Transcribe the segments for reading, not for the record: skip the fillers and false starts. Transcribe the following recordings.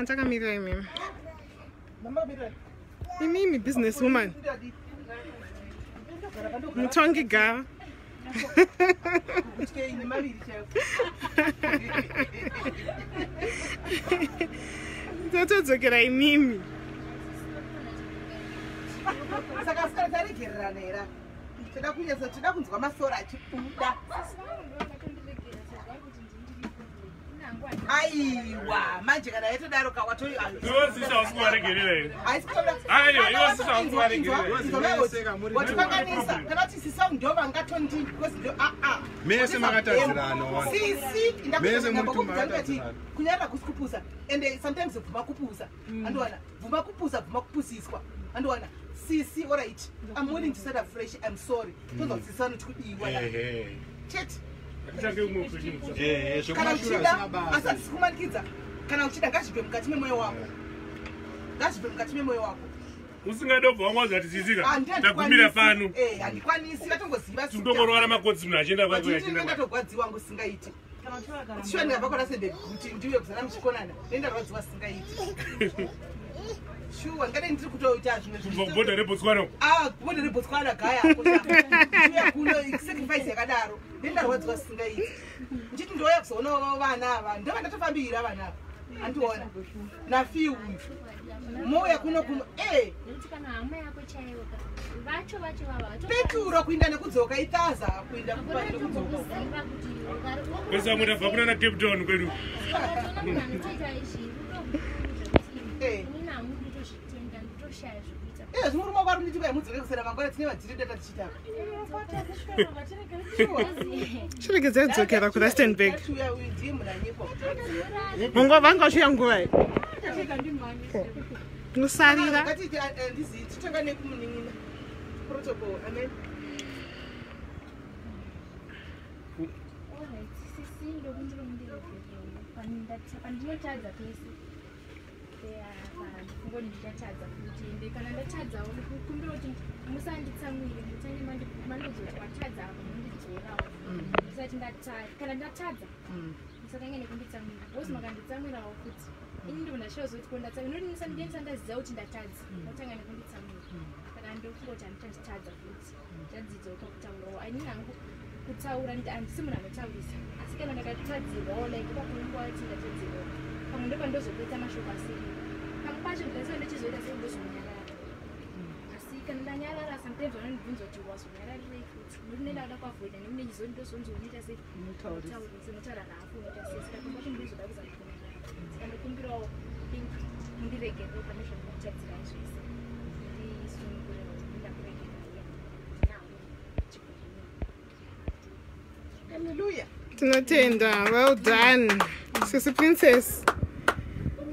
Takamirira imimi. Imimi business woman. Mutongi gava. Totodzokera imimi. Saka asikana taregererana here? Toda kunyatsa toda kunzwa masoro achibuda. Aiwa, manje kana yatodaro ka watoyo. Iwe sisi hausi kuvaregerera here? Aiwa, iwe sisi hausi kuvaregerera. Watikanganisa kana kuti sisi vangu ndo vangatondi because ndo a a. Mese makatadzirana wani. Sisi Mese muri ndakuti makatadzirana. kunyarara kusi kupusa ende sometimes bvuma kupusa. Andiwana bvuma kupusa bvuma kupusiswa. Andiwana sisi alright. I'm willing to start afresh. I'm sorry. Tonzwa kuti sisi vanoti kudiwa. Ehe. Chete. Hatichange umwe upenyu. Ehe, Kana zvekumashure uchida hazvina basa. asi hatisi kumanikidza. Kana uchida ngazvibve mukati memwoyo wako. Ngazvibve mukati memwoyo wako. Usingade ubva wanga wazati sisika. Handi- Ndagumira handikwanisi. pano. Eh, handikwanisi vatongoziva Tundongorwara makotsi munhu achienda kwake But achienda ndinenge kwake. ndatogwadziwa hangu singaiti. Shuwa ndingabva kwana Sende kuti ndiuye kuzana muchikonana. Nendarwadziwa singaiti. Shuwa ngadai ndiri kutoita zvimwe Kubva kubhodha reBotswana uko. Ah, kubhodha reBotswana gaya. Ndiuya kuno sacrifice yakadaro. Nendarwadziwa singaiti. Ndichiti ndouya kuzoona vana ava. Ndova ndatofambira vana ava. Andiona. Nafi uyu. Mouya kuno kuno. Eh, Nekuti kana hama yako chaiyo ka vacho vacho vava peturo kuinda nekudzoka itaza kuinda kupa nekudzoka. vatombokuziva kuti Kwese vamwe tabva kunana Cape Town kwedu. ukatoona munhu anotoita izvi rudo rukuru zvekuti Eh. inini hangu ndotozvitenda ndotoshaya zvekuita. Eh, zvimurume wako ari kunditi kwai mudzoke kusera mangwana tine madhiri data tichiita. Chiregedzai kudzokera kuRustenburg. Uya uyu ndiye munhu anyepa. Munguva vanga vachiuya nguvai? Musarira. Ngatiite ndizi titanga nekumunin'ina. Protocol, amen. Alright, sisi ndokumbira mundiregerere pandinotadza pese ndikungoti ndichatadza futi ende kana ndatadzawo ndikukumbira kuti musanditsamwire mutange mandozoti watadza apa mondidzorawo ndisati ndatadza kana ndatadza musatange nekunditsamwira because makanditsamwirawo futi ini ndobva ndachazoti ko ndatsamwira noti ndisandisa ndaziva kuti ndatadza motanga nekunditsamwira saka ndofunga kuti handichatadza futi ndadzidzawo pakutaurawo inini hangu kutaura handisi munhu anotaurisa asi kana ndakatadzirwawo like pakunguva kuti ndatadzirwawo pamwe ndopandozokuita mashoko asiri pamwe pacho ndinasira ndichizoita sei ndozonyarara asi kana ndanyarara sometimes vanondibvunza kuti wazonyararirei futi nokuti ndenda kuda kuavoida nekuti ndizoti ndozonzi unoita sei unotaurisa unotaura rafu unoita sei saka pamwe pacho ndinozoda kuzama kunyarara saka ndokumbirawo think mundiregerere pane zvandakutadzirai zvese ndisunungurewo ndakuregererai ndinawo chigumbu. Hallelujah. Tinotenda. Well done. Sisi Princess.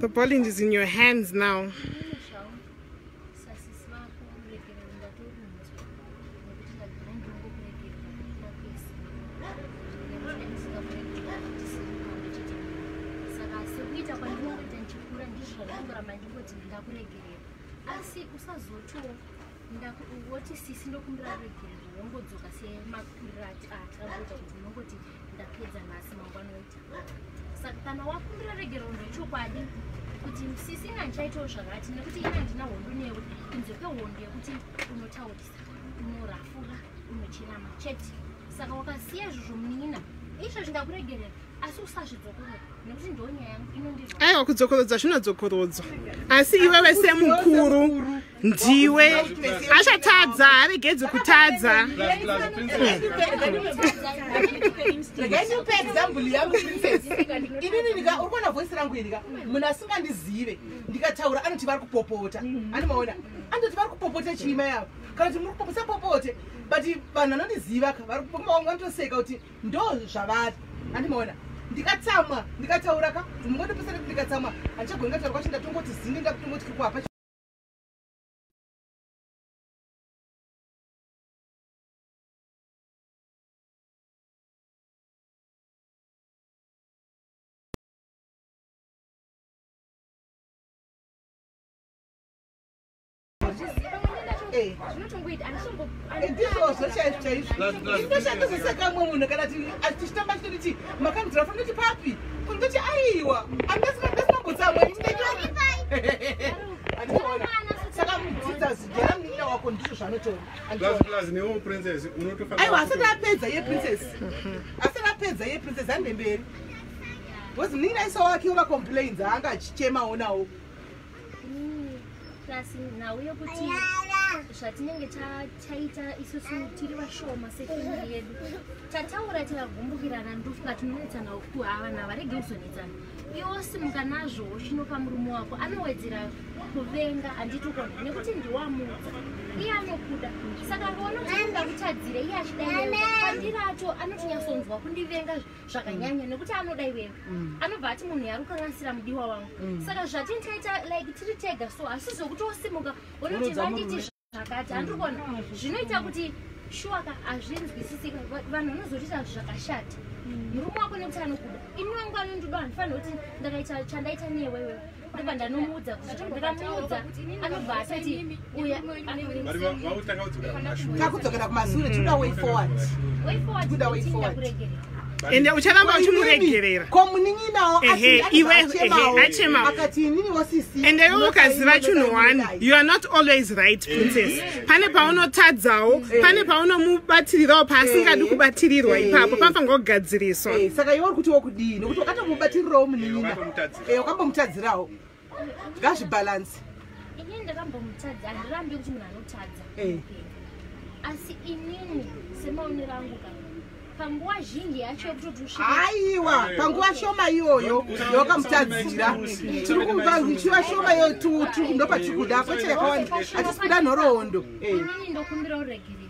The bowling is in your hands now. Inini zvangu sasisi vako ruregerero ndatorunzwa nekuti ndagara ndinongokuregerera kwese nekuti ndisingakuregerera ndisiri pamwe chete newe. Saka sekuita kwandinongoita ndichikura ndizvo zvandingoramba ndingoti ndakuregerera asi usazotiwo woti sisi ndokumbira ruregerero wongodzoka semakuriro atakamboita kuti unongoti ndapedza nhasi mangwana oita. Saka kana wakumbira regerero ndechokwadi kuti sisi ina ndichaitawo zvakati nekuti ina handina hondo newe kunze kwehondo yekuti unotaurisa unorafura unochirama chete. Saka wakasiya izvozvo munin'ina izvozvi ndakuregerera asi usazvidzokorora nekuti ndo nyaya yangu inondirwa. Aiwa, kudzokorodza zvinodzokorodzwa asi iwewe semukuru ndiwe achatadza haregedzi kutadza. Plus, princess. Regai ndiupe example yangu princess. Inini ndika uri kuona voice rangu iri ka munhu asingandizive ndikataura anoti vari kupopota. Andimaona. Anototi vari kupopota chima yavo. Kana kuti muri kupopota popote. But vanhu vanondiziva ka vari kupopota vanotoseka kuti ndo zvavari. Andimaona. Ndikatsamwa ndikataura ka mungondipesana kuti ndikatsamwa handichagoni kataura kwacho ndatongoti zini ndakutongoti kwapa. Eh. Zvinotongoita handisombo Ndizvozvo chaizvo chaizvo. Plus, Indoshandozoseka mumwe munhu kana tichitamba chitoti makanzira fo ndoti papi ndoti aiwa andasina mbotsamwa. Ndozvanotori. Plus newo princess unotofanira. Aiwa, asati apedza iye princess. Asati apedza iye princess andemberi. Because munin'ina aisa wake wamacomplains aanga achichemawo nawo. Plus nhau yekuti zvatinenge taita isusu tiri vashoma sefamily yedu, tataura tikagumbukirana, ndofunga tinonetsana kuhavana varege kuzonetsana. Iwe simuka nazvo uchinopa murume wako, anowedzera kuvenga, handiti kona nekuti ndiwamudza, iye anokuda. Saka akaona kuti ndakutadzire, iye achida iwewe, kwandiri acho anotonyatsonzwa kundivenga zvakanyanya nekuti anoda iwewe. Anobva ati munhu yari kukanganisira mudiwa wangu. Saka zvatinenge taita like tiri tega, so asi zvokuti wosimuka unoti Unoudza vanditi murume. zvakati, handiri kuona zvinoita kuti shuwaka hazvinzwisisika. Vanhu vanozotiita zvakashata. Murume wako nekuti anokuda, ini wangu anondida, handifanira kuti ndakaita chandaita newewe ndobva ndanomuudza. Kuti ndikamuudza anobva atoti uya. Vari vautanga kudzokera kumashure. Takudzokera kumasure, tinoda way forward. Way forward. Kuda way forward. Kuregerera. Ende ucharamba uchimuregerera. Ko munin'inawo Ehe, iwe, ehe, achemawo. akati inini wosisi. Ende iwe ukaziva chinhu one, you are not always right, princess. Pane paunotadzawo, pane paunomubatirirawo paasingadi kubatirirwa. Ipapo panofanirwa kugadziriswa. Saka iwe uri kuti wokudii, nokuti wakatomubatirirawo munin'ina? Wakatomutadzira. Wakambomutadzirawo, ngazvibhalansi. Inini ndakambomutadza, handirambi kuti munhu anotadza muupenyu. Asi inini semaonero angu ka, panguva zhinji yacho yekutoti usvike Aiwa, panguva shoma iyoyo yawakamutadzira, tiri kuva shoma iyoyo, ndopatiri kuda, kwete yakawanda. Hatisi kuda nhoroondo. Inini ndokumbira uregerero.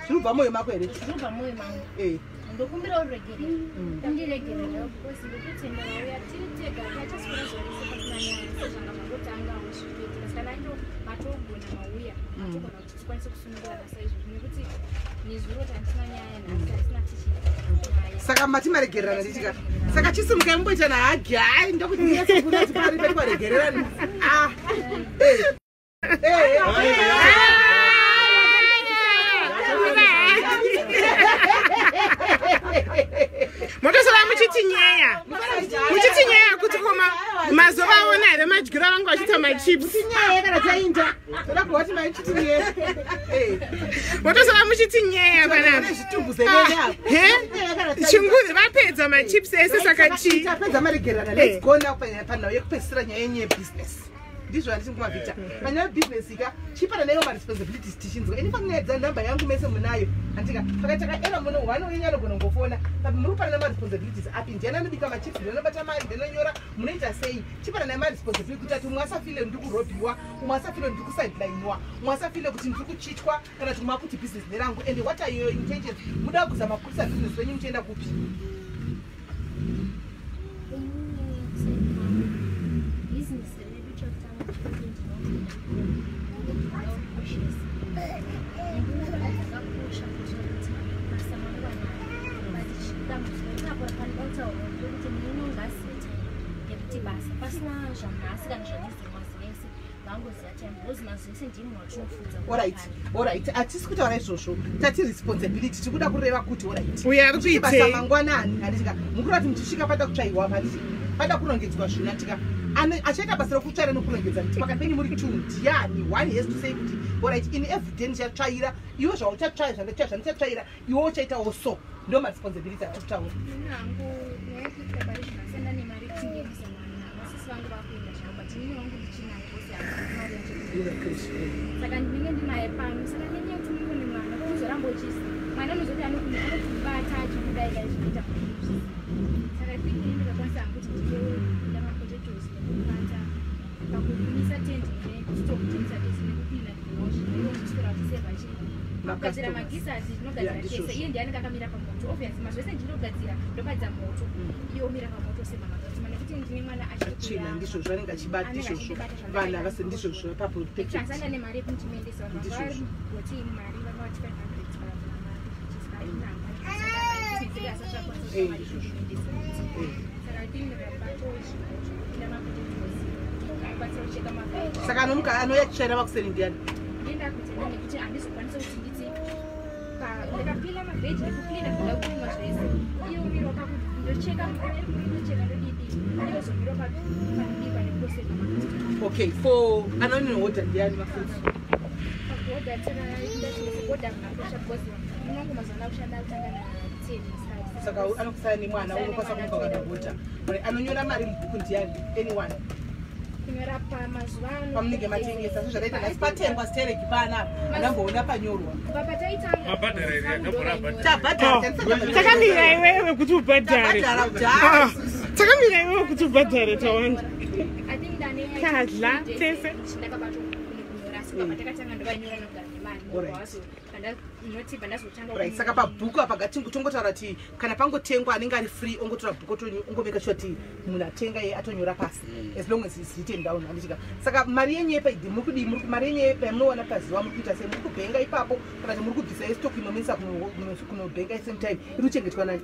Zviri kubva mwoyo mako here? Zvinobva mwoyo mangu. Ndokumbira uregerero, undiregerero. Because ndokutenda vauya tiri tega, tachaswera zuva rese pasina nyaya, sezvanga zvangotangawo zvichitoitika. Saka naindo matogona mauya, matogona kuti tikwanise kusunungurana saizvozvo, nekuti nezuro tandisina nyaya, nhasi hatisina tichinyaya. Saka mati maregererana nditika? Saka chisimukai mumboita nahagi. Hai, ndokuti ndinyatsokuna kuti pari pari kwaregererana. Ah. Eh. Eh, eh. Motosora muchiti nyeya, muchiti nyeya kuti koma mazuva aona here madyiro avanga vachiita machips. Nyaya kana tainda toda kuva kuti maichiti nyaya. Motosora muchiti nyeya panapa. Zvitumbu zenene apo. He, chinguri vapedza machips ese, saka chii? Tapedza maregererana. Let's go now panhau yekupedzisira, nyaya yenyu yebusiness. Ndizvo handiti nguma Victor? Panyaya yebusiness ika, chipana naiwo maresponsibilities tichinzwa. Ini faninaidza nhamba yangu mese munayo, handika? Pakati takaera muno, one wenyu anogona kungofona papi. Muri kupanana maresponsibilities api? Ndiani anobika machips? Ndiani anobata mari? Ndiani anonyora? Munoita sei? Chipana naye maresponsibility kuti ati umwe asafile ndiri kurobhiwa, umwe asafile ndiri kusidelinwa, umwe asafile kuti ndiri kuchitwa, kana kuti umwe akuti business nerangu. And what are your intentions? Muda kuzama kukurisa business renyu muchienda kupi? Inini side business redu, chekutanga chekuti ndinokukoshesa nguva dzakakosha kuitira kuti basa mangwanani. But dambudziko rinapo rakanoda kutaurwa ndekuti munhu ungazive time yekuti basa pasina zvanhasi kana zvanezuro, mazuva ese vangoziva time, because mazuva ese ndii munhu watinofudza. Alright, hatisi kutaura izvozvo. Tati responsibility, tiri kuda kureva kuti alright, Uyo ari basa kuitei? mangwanani, handitika? Mukuru ati muchisvika pada kutsvaiwa, handiti? Pada kurongedzwa zvino, handika? Achaita basa rekutsvaira nokurongedza nditi pakati penyu muri two ndiani? One has to say kuti alright, in everyday ndichatsvaira, iwe zvauchatsvaira, zvandichatsvaira, iwe uchaitawo. So ndo maresponsibility atiri kutaura. Ini hangu nyaya yekuita pari zvino asiyana nemari yekuchengetesa mwana. Vasisi vangu vakuenda zvavo, but inini wangu ndichinaye bhosi yangu mari yacho, saka ndinenge ndinaye pano. Saka nenyaya yekuti unenge une mwana, unozoramba uchisi mwana unozoti anokubata achikudai dai zvinoita munhu. Saka I think ini ndikakwanisa hangu kuti nditoda mapotatoes nekubata pakumisa tendi nestokutengesa tese nekucleana wash, iwo uchiswera uchisevha kugadzira magizazi, tinogadzira tese. Iye ndiye anenge akamira pamoto. Obviously mazuva ese ndinogadzira, ndobadza moto, iye omira pamoto semakastoma, nekuti ndine mwana. Tsvina, ndizvozvo anenge achibata izvozvo, vanhu havasi ndizvozvo papo. Perfect. Asanda nemari yekuti muendese vanhu. Ndizvozvo. Vangoti mari vanga vati 500 Ndizvozvo. Saka I think ndikabato zvipinda mapotatoes, akwanisa kucheka mavheji. Saka anomuka anouya kutsvaira makuseni ndiani? Ndenda kuitenda nekuti handizokwanisa kuti nditi ndikapila mavheji nekucleana kuda kurimwa zvese, iye umiro ndocheka ndocheka ndodidi, iye ozomiro panobikwa nekutoseva makastoma. Okay, for anoninohodha ndiani mafruits? Pakuhodha. Order takaita order mapesha because munongo mazuva ano kushanda kutanga na10. Saka anokusaya nemwana, unokwanisa kumuka ukadogota. Anonyora mari mubhuku ndiani? Anyone? Kunyora pamazuva ano. Pamunenge matengesa, sezvataita nhasi, patengwa stereki panapa, andamboona panyorwa. Kubva pataitanga. Mabhadhara here? Akabhora abhadhara. Tabhadhara. Takamira iwewe kuti ubhadhare. Tabhadhara kudhara. Ah, takamira iwewe kuti ubhadhare, Tawanda. I think ndane Tadla, tese. ndakabatwa kunyora, asi kubva patakatanga ndovainyora nokugara nemari. Noti pandazotanga. Right, saka pabhuku apa ngatingotaura kuti kana pangotengwa, anenge ari free ongotora bhuku, ongomeka sure kuti munhu atenga iye atonyora pasi, as long as it's written down, handitika? Saka mari yenyu yepaidi muri kudii? Mari yenyu pamunowana pazuva, muri kuita sei? Muri kubhenga ipapo kana kuti muri kubvisa yestock inominisa kunobhenga same time? Iri kuchengetwa nani?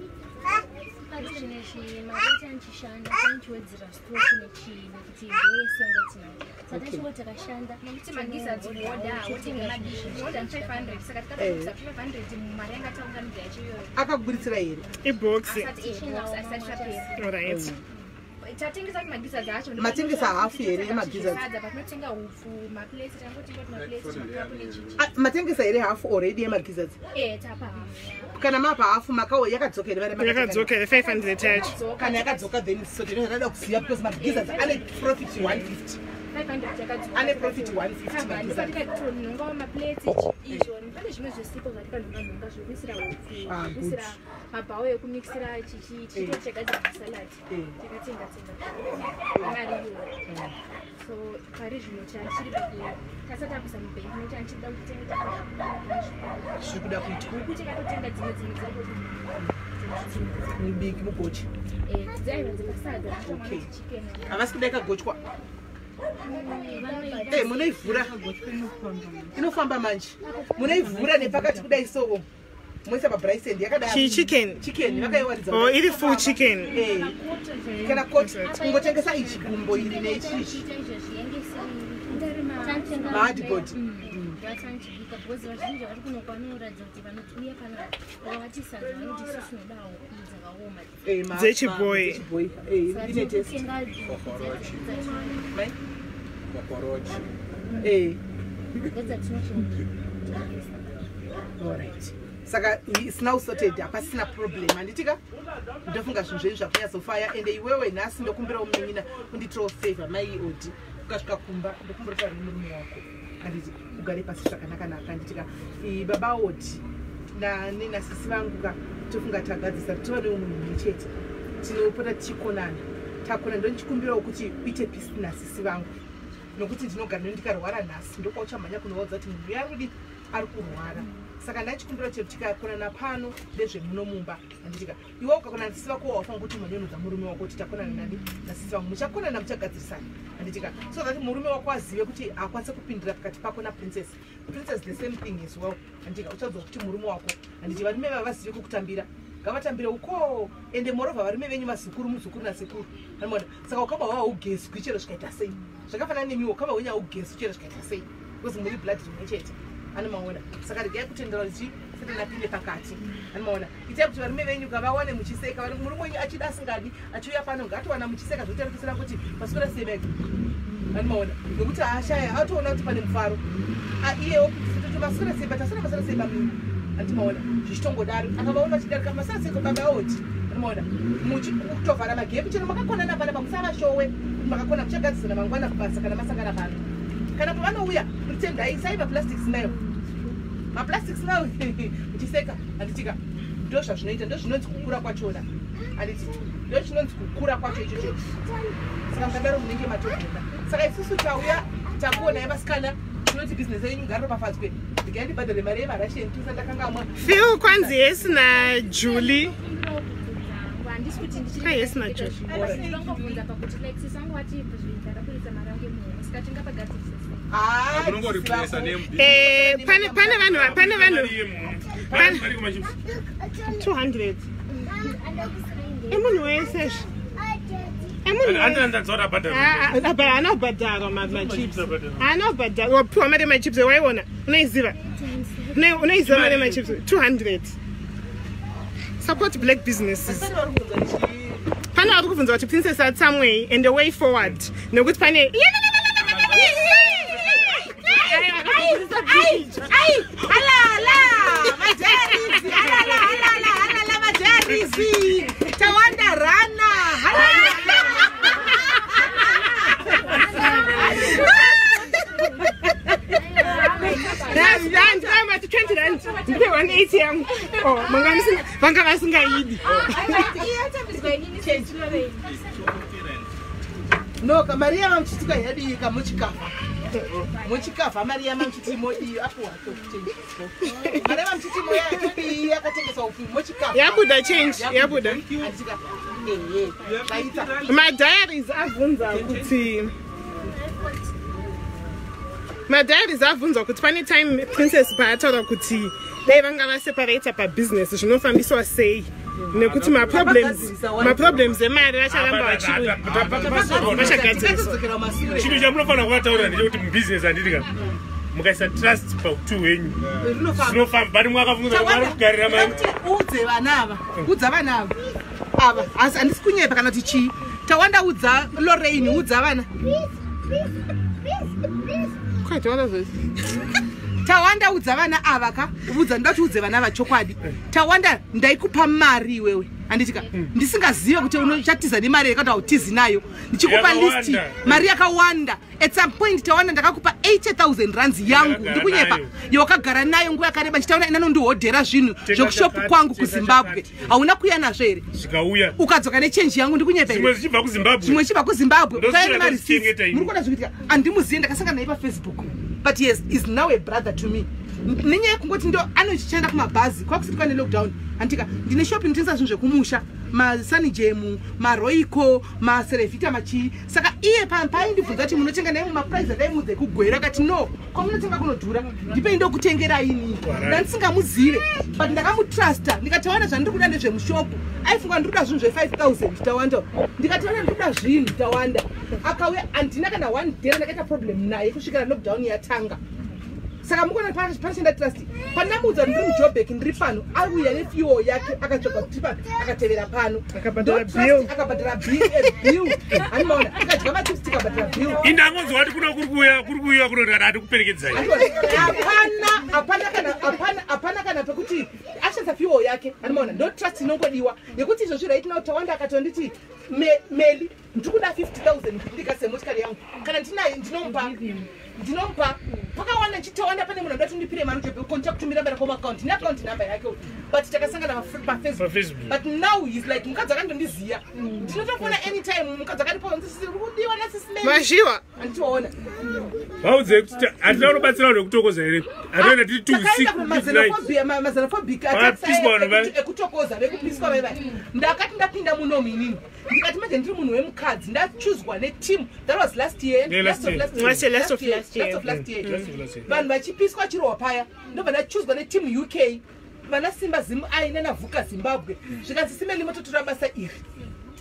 Zvinezvi mari tanchishanda, tanchiwedzera stock nechii, nekuti ndoyese yanga tinayo, saka tachingoti takashanda. Nekuti magizzards order wotenga order 500, saka tikatoisa 500 mumari yanga taunganidza yacho iyoyo. Akakuburitsira here? Ibhoksi. Asati ebox, asati zvapera. Alright. Tatengesa magizzards acho. Matengesa hafu here yemagizzards? Sadza patinotenga hupfu, maplates, tangotenga kuti maplates, makapu nechichi. Ah, matengesa here hafu already yemagizzards? Eh, tapa hafu. Kana mapa hafu, makao yakadzoka here mari yamakatenga? Yakadzoka here 500 yacho? Kana yakadzoka, then so tinoda kuziva because magizzards ane profit 150. 500 yakadzoka. Ane profit 150 magizzards. Ndipatikatonhongawo maplates izvo, pane zvimwe zvisipo zvatikanhonga-nhonga zvekuisira hupfu, Ah, zvekuisira mabhawo ekumikisira chichi, chichito chagadzira masalad. Takatenga tenga mari iyoyo. So pari zvino chanchiri tasati takuisa mubhengi, nokuti anchida kuti tenge Zviri kuda kuitwa. huku, tikatotenga dzimwe dziripo. Mubiki mugochi? Dzaiva dzekasadza. Okay. Chicken. Havasi kuda ikagochwa? Munoivhura, inofamba manje. Munoivhura nepakati kudai, so moisa pabraisend yakadai. Chii, chicken? Chicken vakaiwaridza. Oh, iri full chicken. Eh, kana koti kungotengesa ichi gumbo iri nechichi. Mahardboard. Vatanchibika because vazhinji vari kuno vanoratidza kuti vanouya panapa vakavati sadza, vanoti isusu tinoda huku dzakaoma. Eh, Dzechibhoyi. Dzechibhoyi. Eh, Saka ine taste. tinotenga huku Mai? Kokorochi. Ndedzatinochengeta. Alright. Saka it's now sorted, hapasina problem, handitika? Ndofunga zvinhu zvenyu zvakunyatsofaya. Ende iwewe nhasi ndokumbirawo munin'ina unditirawo favor, mai Odi. Ukasvika kumba, ndokumbira kuti ari murume wako, handiti? Ugare pasi zvakanaka-naka, handitika? Baba Odi nasisi vangu ka, tofunga tagadzisa, tova neumwe mumwe chete, tinopota tichikonana, takona. Ndonichikumbirawo kuti uite peace nasisi vangu, nokuti ndinogara ndikarwara nhasi, ndokwauchamhanya kunovaudza kuti munhu uyo ari kudi ari kurwara. Saka ndachikumbira chero tikakonana pano ndezvemuno mumba, handitika? Iwe ukakonana nasisi vako, wafanira kuti umhanye murume wako kuti takonana nani, nasisi vangu. Muchakonana, muchagadzirisana, handitika? So that murume wako azive kuti akwanise kupindira pakati pako naPrincess. Princess, the same thing as well, handitika? Uchaudzwa kuti murume wako, handiti? Varume vava vazive kukutambira, ngavatambire uko. Ende moreover, varume venyu mazukuru, muzukuru nasekuru, anoona. Saka ukama hwavo haugezwi chero zvikaita sei. Zvakafanana nemiwo, ukama hwenyu haugezwi chero zvikaita sei, because muri blood rimwe chete, anomaona. Saka regai kutendera kuti Satani apinde pakati, anomaona. Itai kuti varume venyu kavawane muchiseka. Murume wenyu achida asingadi, achiuya pano, ngatowana muchiseka, zvotarisira kuti maswera sei mega, anomaona, nokuti haashaya atoona kuti pane mufaro. Iyewo kuti maswera sei, taswera, maswera sei bamini, andimaona. Zvichitongodaro, akavaona vachidarika, maswera sei baba oti, anomaona. Kutovhara magepi chero makakonana pana, pamusavashowe kuti makakona, muchagadzisana mangwana kubasa kana masangana pano. Kana pavanouya, pretendai, isai maplastics nayo, maplastics nayo, muchiseka, handitika? Ndo zvazvinoita, ndo zvinonzi kukura kwachona, handiti? Ndo chinonzi kukura kwacho ichocho. Saka mukadaro munenge matogona. Saka isusu tauya takuonai vasikana, tinoti bhizinesi yenyu ngariropafadzwe. Ndigai ndibhadhare mari yemaRussian tusa ndakangamwa. Phil, kwanzi yes naJulie. Handisi kuti Ah, yes, naJulie. ndichingobvunza pakuti like sisi vangu vati ndakaburitsa mari yangu yemuhomwe, saka tingapagadzirisa sei? Unongoreplace name. Eh, pane vanhu 200 emunhu wese emunhu. Haana kubhadharwa machips, haana kubhadharwa. Wapiwa mari yemachips, waiona, unoiziva, unoiziva mari yemachips 200. Support black businesses. Pane vari kubvunza kuti Princess atsamwei and the way forward, nekuti pane Ai, alala, majerisi, alala, alala, alala, majerisi. Tawanda rana. Halala. Rand, I'm 20 rand. Ndipe 180 yangu. Oh, vanga vasingaidi. No, Maria mamuchitika yadi kamuchikafa. Muchikafa Maria mamuchiti modi apo wato change. Maria mamuchiti moya yadi yakatengesa upi muchikafa. Yabuda change, yabuda. Madiaries abvunza kuti madiaries abvunzwa kuti pane time Princess paataura kuti dai vanga vaseparata pabusiness zvinofambiswa sei nekuti maproblems emari vacharamba vachagadziriswa. Chinhu chamunofanira kuvataurira ndechekuti mubusiness handiti ka mukaisa trust pautu hwenyu zvinofamba, but mwakafunga vari kugarira mari. Udze vana ava, udza vana ava ava, asi handisi kunyepa kana kuti chii. Tawanda udza Lorraine, udza vana. Tawanda udza vana ava ka, udza ndati udze vana ava chokwadi. Tawanda ndaikupa mari iwewe handitika ndisingazive kuti unochatiza nemari yakati hautizi nayo, ndichikupa list mari yakawanda. At some point Tawanda ndakakupa 80,000 rands yangu, ndikunyepa, yawakagara nayo nguva yakareba ndichitaona inanondihodhera zvinhu zvekushopu kwangu kuZimbabwe. Hauna kuuya nazvo here? Zvikauya ukadzoka nechenji yangu, ndikunyepa here? Zvimwe zvichibva kuZimbabwe, zvimwe zvichibva kuZimbabwe ukauya nemarisiti. Muri kuona zvikuitika? Handimuzive, ndakasangana naye paFacebook, but he is now a brother to me. Nenyaya yekungoti ndo anochichanda kumabhazi kwakusati kwane lockdown handika. Ndine shop inotengesa zvinhu zvekumusha, masanijemu, maroiko, maserevhita, machii. Saka iye paaindibvunza kuti munotenga naye mumaprice andaimudza ekugwera, akati no, kwamunotenga kunodhura, ndipei ndokutengerai inini. Ndandisingamuzive but ndakamutrusta, ndikatawana zvandiri kuda ndezvemushopu. Aifunga ndiri kuda zvinhu zve5000 Tawanda, ndikatawana ndiri kuda zvinhu Tawanda. Akauya, handina kana one day ndakaita problem naye kusvikira lockdown yatanga. Saka mukuona panoshanda trust. Pandamuudza ndiri muJobek, ndiri pano, auya nefuel yake akatsvaga kuti pano, akatevera pano, akabhadhara bill. Handimaona tikadya machips tikabhadhara bill. Indangonzwa kuti kuno kuri kuuya, kuri kuuya kunoti kana atikuperekedzai. Hapana, hapana kana hapana, hapana kana pekuti ashandisa fuel yake. Handimaona ndo trust inongodiwa yekuti izvozvi right now Tawanda akatonditi Meli ndiri kuda 50,000 kuti ndigase motikari yangu, kana ndinayo ndinomupa, ndinomupa. Pakawanda ndichitawanda pane munhu anoda ndipire mari ujobe konta kutumira mari kuma account, ndine account number yake, but takasangana paFacebook. But now he's like mukadzi akandondiziya, ndinotofona anytime mukadzi akandipa uri kudiwa nasisi Meli. Mazhiwa handitoona. Vaudzei kuti hatina kunobatsira vanhu vekutokoza here? Hatoenda tiri two takaenda six kumaxenophobia, maxenophobic Vakapiswa vanhu vai. Ekutokoza vekupiswa vaivai. Ndakati ndapinda munomu inini, ndikati manje ndiri munhu wemukadzi, ndachuzwa neteam. That was last year. Yeah, last of year. last year. Last year, last of last year. Last of last year. Last of last year. Vanhu vachipiswa chirohwa paya, ndobva ndachuzwa neteam UK, vana Simba Zim aine naVhuka Zimbabwe, zvikanzi simeli mototora basa iri.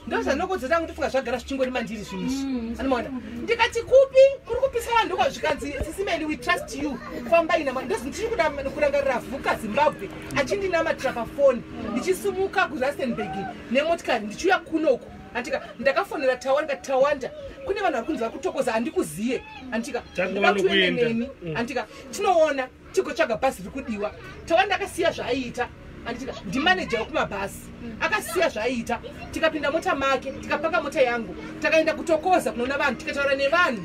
Ndo zvanokodzera tangu ndofunga zvagara zvichingori mandiri zvinhu izvi, anomaona. Ndikati kupi kuri kupisa vanhu? Ndokwa zvikanzi sisimeli, we trust you, fambai nama. Ndozi ndiri kuda kurangarira Vhuka Zimbabwe achindinamatira pafoni, ndichisumuka kuRustenburg nemotikari ndichiuya kunoku, andika ndakafonera Tawanda, ndikati Tawanda, kune vanhu vari kunzi vari kutokoza, handikuziye, andika Tangova ndoda kuti uende nokuenda. neni, andika tinoona tigotsvaga bhazi riri kudiwa. Tawanda akasiya zvaaiita, anditika ndimaneja wekumabhasi, akasiya zvaaiita, tikapinda mota make, tikapaka mota yangu, takaenda kutokoza kunoona vanhu, tikataura nevanhu,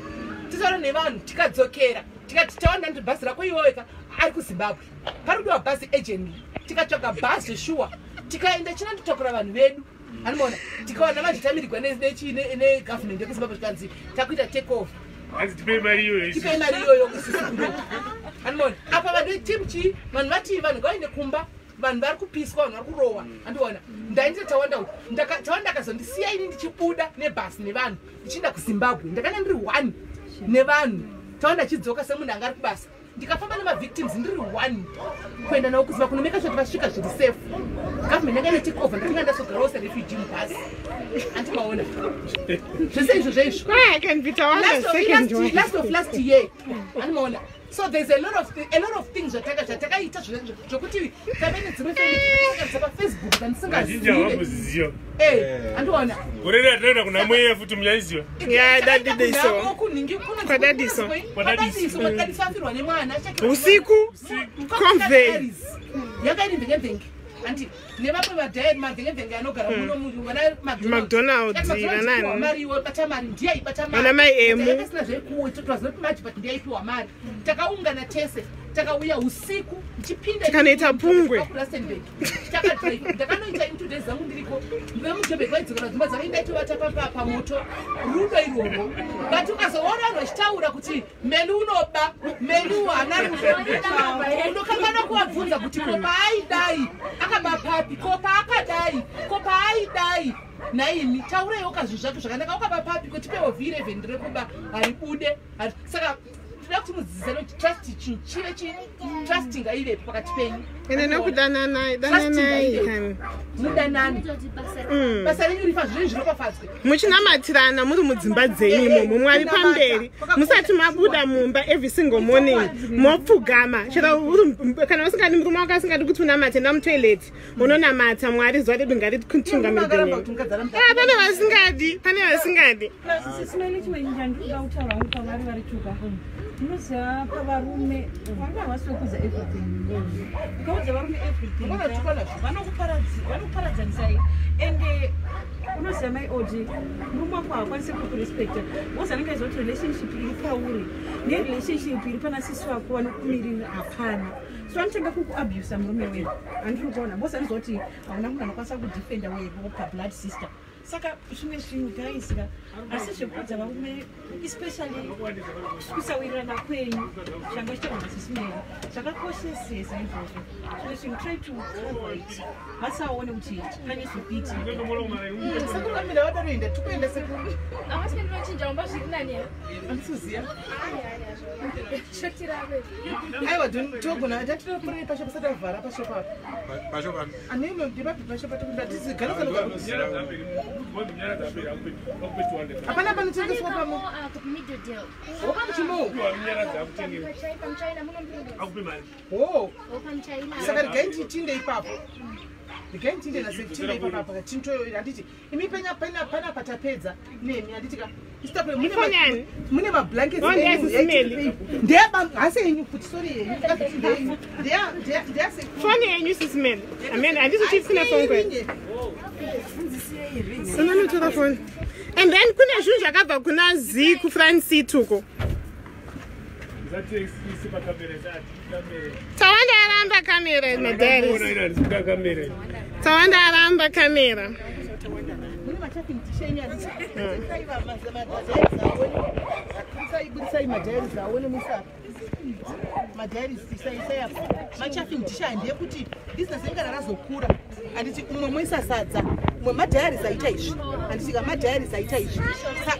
titaura nevanhu, tikadzokera, tikati Tawanda, nditi bhazi rako iweweka ari kuZimbabwe, pari kudiwa bhazi urgently. Tikatsvaga bhazi zveshuwa, tikaenda chinandotakura vanhu vedu, anomaona. Tikawana manje tamirigwa negavhumendi yekuZimbabwe, zvikanzi takuita take over. Hanzi tipei mari iyoyo. Tipei mari iyoyo kusisi kuno, anomaona. Apa vanhu vetimu chii, vanhu vati vanhu ngavaende kumba, vanhu vari kupiswa, vanhu vari kurohwa, andiona. Ndaendera Tawanda uku. Tawanda akazondisiya ini ndichibuda nebhasi nevanhu ndichienda kuZimbabwe. Ndakanga ndiri one nevanhu, Tawanda achidzoka semunhu anga ari kubasa. Ndikafamba nemavictims ndiri one kuenda navo kuZimbabwe kunomeka sure kuti vasvika zviri safe. Government yanga ine take over, ndakanga ndazogarawo serefugee mubhasi, andimaona zvese izvo zveizvo. I can be Tawanda's second wife. Last of last year, andimaona. So there's a lot of things zvatakaita zvokuti tave nedzimwe family pafacebook Vazhinji havamboziziva. dzandisingazive. Andiona. Gore ratinoenda kuna mweya futi muchaiziva. Yeah, dadidiso. Kwadadiso. Kwadadiso. Kwadadiso. Kwadadiso afirwa nemwana. Usiku. Convey. Yanga iri mvenge-mvenge. Anti nevamwe vadhayari mamvenge-mvenge anogara muno vana McDonald's, vanani. Mari bata mari ndiyaibata mari. Vana mai Emu. Yanga isina zvaikuwa it was not much but ndiyaipiwa mari. Takaungana tese takauya usiku ndichipinda Tikanoita pungwe. kuRustenburg. Takadrive ndakanoita in 2 days zangu ndiriko vemujobek vaidzokera dzimba dzavo ndaitovata pamoto rudo irworwo. But ukazoona vanhu vachitaura kuti Meli unoba, Meli haana rudo, unokanganwa kuvabvunza kuti ko paaidai akaba papi, ko paakadai, ko paaidai. Naimi tauraiwo kazvinhu zvake zvakanaka, ukaba papi, ko tipewo V11 rekuba haribude. Saka tinoda kuti mudzidzisane kuti trust chinhu chive chini, trust ngaivepo pakati penyu. Ende nokudananai, dananai kani. Mudanani. Basa renyu rifa zvinhu zvinopafadzwe. Muchinamatirana muri mudzimba dzenyu imomo, Mwari pamberi. Musati mabuda mumba every single morning mopfugama. Chero uri kana usingadi murume wako asingadi kuti unamate, enda mutoilet unonamata Mwari zuva redu ngarikutungamirire. Pane vasingadi, pane vasingadi. Sisimeli chimwe chinhu chandinoda kutaura hangu pavari vari tuka. Unoziva pavarume, varume havasi vekuudza everything. Ukaudza varume everything, vanokuparadzanisai. Ende unoziva mai Odi, murume wako haakwanisi kukurespecta. Woza anenge aiziva kuti relationship iri pauri nerelationship iri pana sisi wako vanokumirira hapana. So anotanga kukuabusa murume wedu. Handiri kuona. Boss anoziva kuti hauna munhu anokwanisa kudefenda weropa blood sister. Saka zvimwe zvinhu guys ka, asi zvekuudza varume especially kusawirirana kwenyu zvanga zvichitaurwa nasisimeri zvakakoshesesa izvozvo. Zvimwe zvinhu try to cover it, vasaone kuti pane zvikuitika. Sekuru kamira vadaroenda tikuenda sekuru. Havasi ndinochinja mumba zviri nani here? Handisiziya. Shotirabe. Aiwa togona tatinoporei pasho pasati avhara pasho papo. Pasho papi? Aneno ndipapi pasho patikuti hapana panotengeswa pamo. Middledale. Wopamuchimo. Pamuchaina munombirudza. Ho. Pamuchaina. Saka regai nditinde ipapo. Regai nditinde nasekutinde ipapo apa tintoyo handiti imi penya pena pana patapedza nemi handiti ka Ifoni yani? Mune mablankets Oh, ndeyasisimeli. ndeyaba hasi yenyu futi sorry yenyu ndakati ndeyenyu ndeya ndeya ndeya sekuru. Foni yenyu sisimeli. Amen. Handisi uchisina foni kwenu. Unonotora foni. And then kune zvinhu zvakabva kuna Z kuFrance uko. Tawanda aramba kamera madiaries. Tawanda aramba kamera. Mune machafing tishe enyu handiti madiaries aone budisai madiaries aone musa madiaries isai isai apa machafing tishe handeyekuti business yenyu kana razokura handiti umwe moisa sadza umwe madiaries aita izvi handiti ka madiaries aita izvi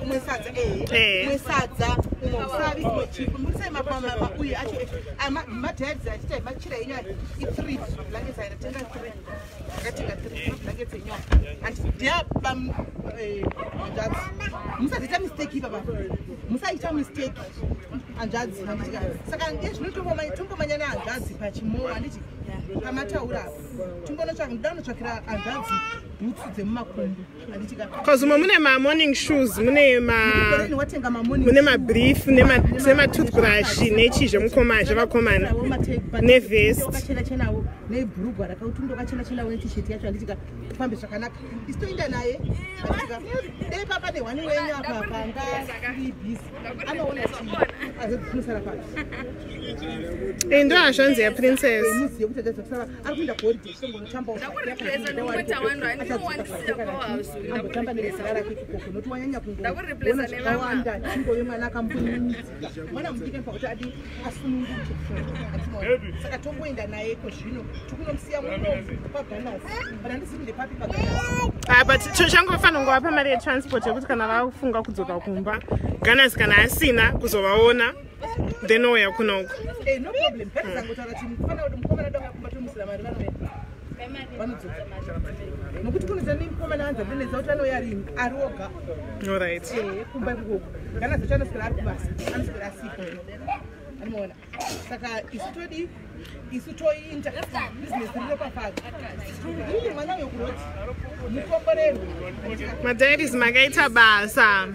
umwe sadza Eh. umwe sadza umwe usavi umwe chipu budisai mauye acho madiaries achiita machira enyu aya i3 blankets aya ndatenga 3 ndakatenga 3 mablankets enyu aya handiti ndeyaba hanzvadzi musazoita mistake ipapa musaita mistake hanzvadzi handiti ka saka ezvino tombomanya nehanzvadzi pachimowa handiti pamataura apa timbonotsvaka ndoda kunotsvakira hanzvadzi bhutsu dzemumakumbo handiti ka Cause umo mune ma morning shoes, mune ma Koreni watenga mamorning mune mabrief nema toothbrush nechi zvemukomana zvevakomana nevest. wakachena-chenawo nebhurugwa rakauti wakachena-chenawo netisheti yacho handiti ka ufambe zvakanaka isi toenda naye handiti ka dei papa nehwani wenyu apa panga iri busy anoona kuti azodzinosara papi. Eh, ndo hazvanzi yaprincess. Muzive kuti achazokusara ari kuenda kuholiday tongonotambawo ambotamba nevezera rake ikoko nokuti wanyanya kungoona zvakawanda chingove mwana akambunyidzika mwana mudiki anofanira kuti adi asununguke. Saka tongoenda naye ko zvino tikunomusiya muno paganas but handisi kuti ndepapi paganas. Ah, but changofanira kungovapa mari yetransport yekuti kana vafunga kudzoka kumba ganas kana asina kuzovaona then ouya kunoko. No problem, ngatizangotaura kuti mufanira kuti mukomana donga kumba tomusira mari vanouya vanodzoka nokuti kunoita nemukomana anza ndonetsa kuti anouya rini ari oga. Allright. Kumba ikoko kana zacho anoswera ari kubasa anoswera asipo. Anoona saka isu todi isu toinda bhizinesi rinopafadza ii mwana uyo kuroti mukomborero. Madiaries makaita basa.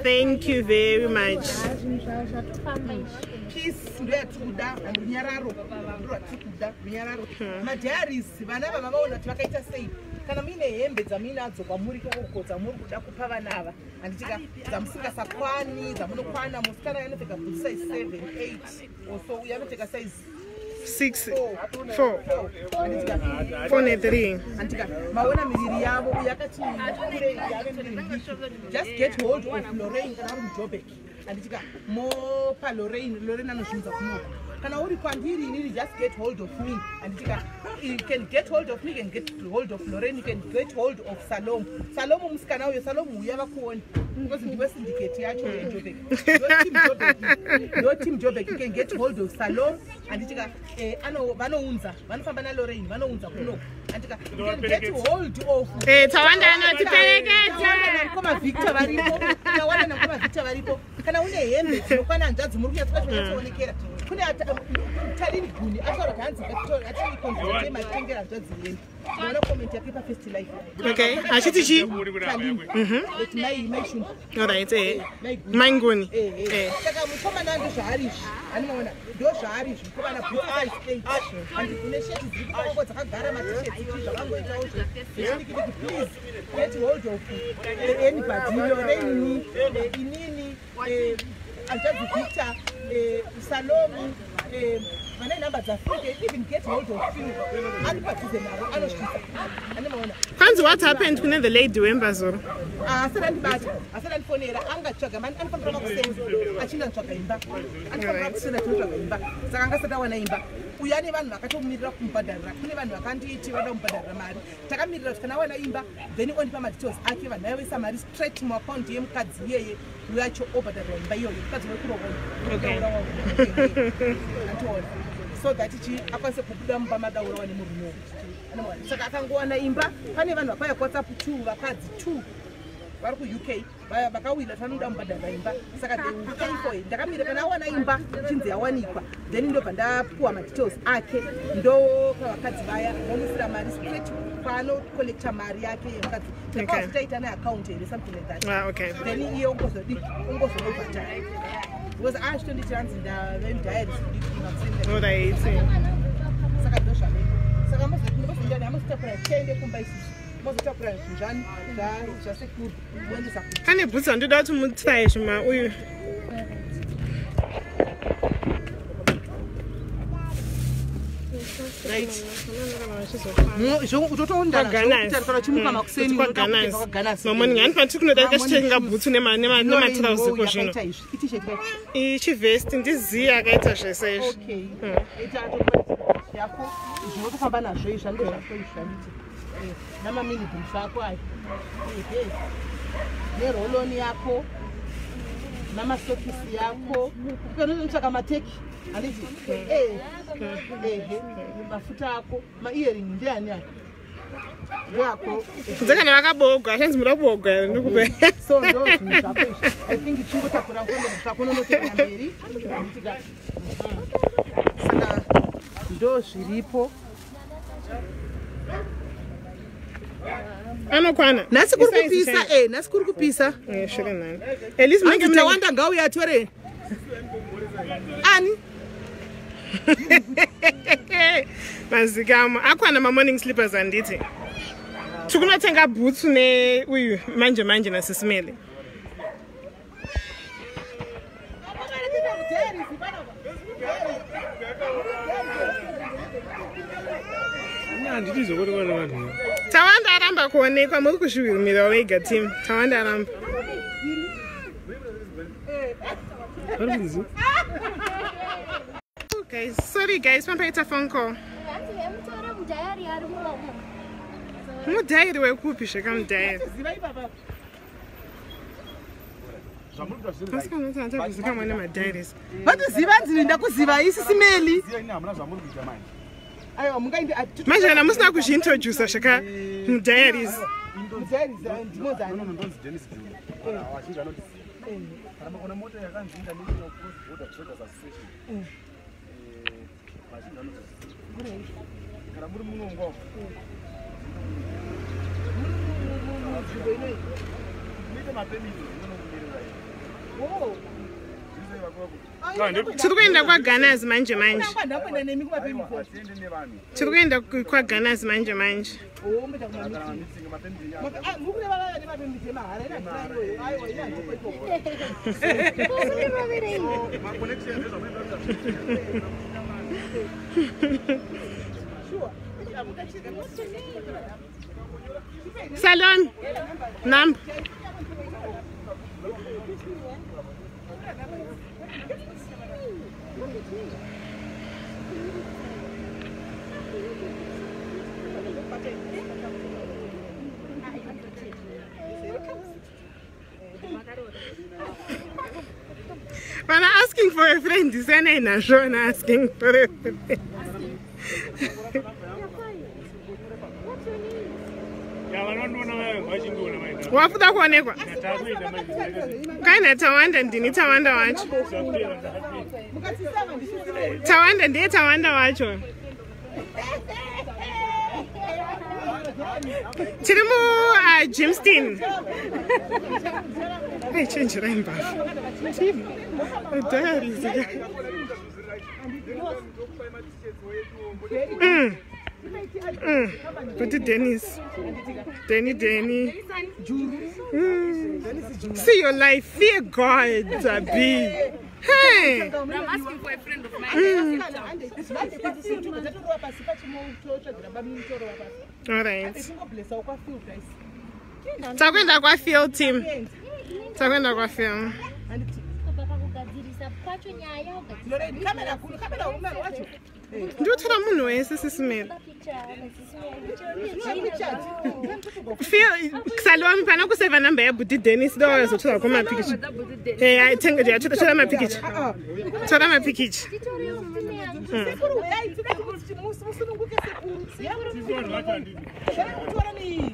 Thank you very much. Zvinhu zvatofamba izvi. Peace ndoyatiri kuda, runyararo ndorwatiri kuda, runyararo. Madiaries vana ava vavaona kuti vakaita sei. Kana muine hembe dzamuinadzo kwamuri ikoko dzamuri kuda kupa vana ava, handitika, dzamusingasakwani, dzamunokwana. Musikana anopfeka bhutsu size 7 8 or so, uyo anopfeka size 6 4. 4. Handitika? 4 ne3. Handitika, maona miviri yavo, uyo akati kurei, yave miviri midiki. Just get hold of Lorraine kana uri muJobek, handitika, mopa Lorraine. Lorraine anozvinza kunoko. Kana uri kwandiri inini, just get hold of me, handitika. You can get hold of me, you can get hold of Lorraine, you can get hold of Salom. Salomu musikana uyo, Salomu uya vakuona because ndiwe syndicate yacho yeJobek, ndo team Jobek. You can get hold of Salom, handitika. Vanounza, vanofamba naLorraine, vanounza kunoko, handitika. You can get hold of Tawanda anotiperekedza. Namukoma Victor varipo, tawana namukoma Victor varipo. Kana une hembe dzinokwana hanzvadzi, muri kunyatsoonekera. Kune Tarini Guni ataura kuti hanzi atiikonzatei hanzvadzi hembe. Ndaona comment yake paFirst Life. Okay, achiti chii? Eti mai Shumba. Alright, Mai Guni. Maingoni. Saka mukomana ndo zvaari izvi, anoona ndo zvaari izvi. Mukomana bhutsu size 8 and kune sheti dziri kupakango dzakagara, matisheti chii zvakangoitawo zvechidikidiki. Please get hold of anybody, Lorraine, inini, hanzvadzi Victor, Salomi, vane nhamba dzaFrike. Even get hold of Phil, ari padhuze navo, anosvitsa, anemaona. Kwanzi what happened kune the lady wembazoro? Asati andibata, asati andifonera. Angatsvaga mani, anofanira makuseni achinda ntsvaga imba, anofanira kuseni achinotsvaga imba. Saka angasati awana imba. Uyu ane vanhu vakatomirira kumubhadharira. Kune vanhu vakanditi vada kumubhadharira mari. Takamirira kuti kana awana imba, then ondipa madetails ake, vanhu vaivoisa mari straight muakaunti yemukadzi iyeye wacho, obhadharirwa imba iyoyo, mukadzi wekuroona. Andiona, so that chi akwanise kubuda mumba madaurawa nemurume. Anoona, saka akangowana imba, pane vanhu vakauya kuWhatsApp, two vakadzi, two vari kuUK, vakawira kuti vanoda mubhadharira imba. Saka they will pay for it. Ndakamira kana awana imba, chinzi yawanikwa, then ndobva ndapuwa madetails ake, ndopa vakadzi vaya, vomusira mari straight paanocollecta mari yake yemukadzi. Ndakazotaita neaccount here, something like that. Ah, okay. Then iye ungozodi ungozonobhadhara because achitonditi hanzi ndave mudiaries. Alright. Saka ndo zvaveko. Saka mozotakura, tiende kumba isusu, mozotakura zvinhu zvasekuru moendesa. Pane bhutsu andoda kuti mutry zvima uyu. Right. Utotoondachimuka makuseni. Mamoningi hani patiri kunodarika chitenga bhutsu nematirauzi iko zvino. Ichivhesti ndiziye akaita zvese izvi. Okay, yako zvinotofamba nazvo izvi, ando zvako izvi, handiti, namamini brief ako ayo, ehe, neroloni yako, namasokisi yako, unotsvaka mateki, handiti, ehe, mafuta ako, maearing ndeani ayo, ndeako. Kunze kana vakabogwa, achanzi muda kubogwa here, ndikupe. So ndo zvinhu zvako izvi. I think chingotakura nkondo zvako nonoteka mberi, handitika. Saka ndo zviripo. Anokwana. Nhasi kuri Isize kupisa. chaiyo. Nhasi kuri kupisa. Zviri nani, at least munenge Hanzi Tawanda ngauye atore ani. Mazikamo akwana mamorning slippers, handiti? Tikunotenga bhutsu neuyu manje manje nasisimele. Handiti zokuti vana vanhu. Tawanda aramba kuonekwa, muri kuzviwirumira wega team. Tawanda aramba. Vari kunzi. Guys, sorry guys, pampaita phone call. Hanzi vemutore mudhayari ari muromo. Mudhairi wekupi zvekamudhairi? Ziva ipapa. Asikazikamwa nemadhairis. Vatiziva, nzini ndakuziva isisimeli. Hamuna zvamuri kuita manje. Aiwa, mungaindi. Manje kana musina kuzviintrodusa zveka mudiaries. Ndimozani. Ndonzi Denis Juni, vazhinji vanotiziva. Kana makaona mota yakanzi International Cross Border Traders Association, vazhinji vanotoziva. Kana muri munongo Nzvimbo inoyi muite mapemiti munokumirira. Tiri kuenda kwaGanas manje manje. Ndamboenda nemi kumapemiti. Hatiende nevanhu. Tiri kuenda kwaGanas manje manje. Kana mamitsinga mapemiti. Mukureva vava nemapemiti emahara. Aiwa, ina handiko ikoko. Maconnection ndezvamunoita. Salon number. When asking for a friend, is any nation asking for a friend? Wafuda kuonekwa kaina Tawanda. Ndini Tawanda wacho. Tawanda ndiye Tawanda wacho. Tiri muJimston. Aichenjerai mbavha diaries. Kuti Dennis, Danny, Danny. See your life, fear God, B. Hey. I'm asking for a friend of mine. All right. Takwenda kwa field team. Takwenda kwa field. Kubva pakugadzirisa kwacho nyaya. Ndinotora munhu wese, sisimele. Salome, pana kuseva namba yabhuti Dennis, ndowazotora kumapikicha. Tora mapikicha, tora mapikicha. Sekuru, uyai, tinoda kuti musununguke sekuru. Kutora nei?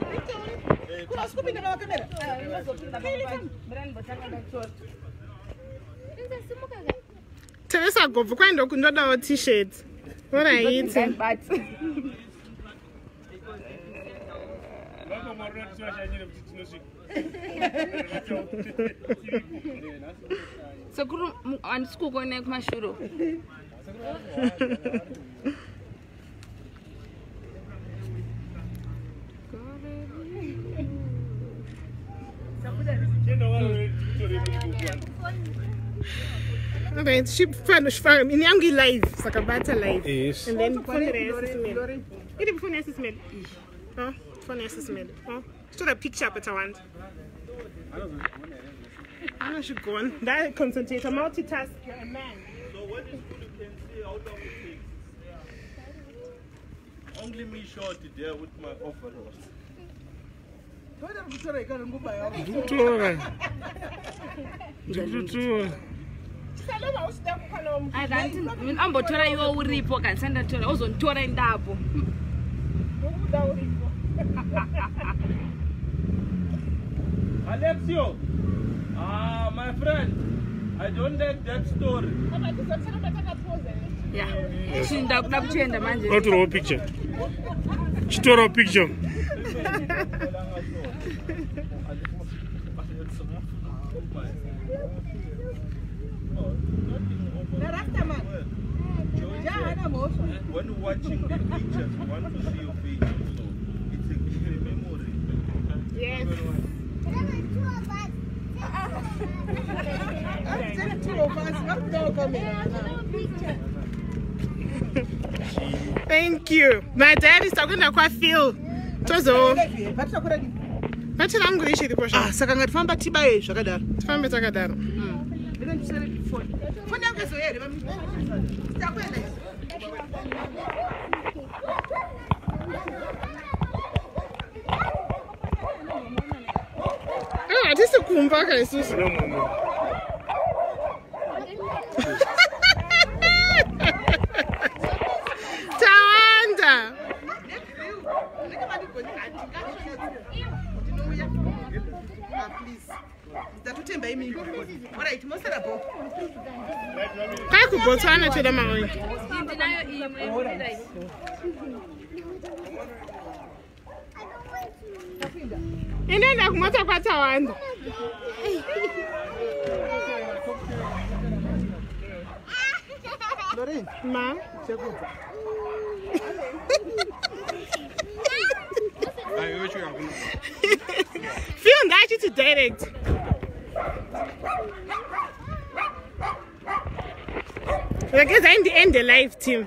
Kuri kupinda pamakamera. Teresa gobvu kwai ndodawo T-shirt. Alright. Sekuru, handisi kukuonai kumashure. Alright, shifano ini yangu live, saka bata live. Yes. And then phone yasisimele. Iri phone yasisimele. Oh, phone yasisimele. Oh, tora picture apa Tawanda. Anozvigona. Ndaconcentrate, multitask. You're a man. So when in school you can see how long it takes. Only me short there with my overalls. Toda kutora ikano nguva yavo. Ndikutora. Ndikutotora. Salome, hausi kukwana. Ambotora iwe uripo, kanisa ndatora uzonditora indapo. Ndokuda uripo. Alexio, ah, my friend, I don't like that story. Ya, ndakuda kuchienda manje. Otorawo picture. Chitorawo picture. Narastaman. Jahana mhosva. When watching the pictures, you want to see your face also. It's a memory. Yes. Take two of us. Vari kudawo kamera. Thank you. My dad is takuenda kwaPhil. Tozo. Vatisakura dini? Bati rangu richiripo. Ah, saka ngatifamba tibaye zvakadaro. Tifambe takadaro. Foni yangu izoya here vami? Takuenda isu. Ah, hatisi kumba ka isusu. Tawanda. Ndinenge mandigoni handingasvika. Ndinouya. Ah, please ndatotemba imimi. Alright, mosara bo. Kai kuBotswana toda maoil. Ndinayo imwe. Inoenda kumota kwaTawanda. Lorraine. Ma. Chekubva. Feel ndachiti direct. Regedzai ndiende live team.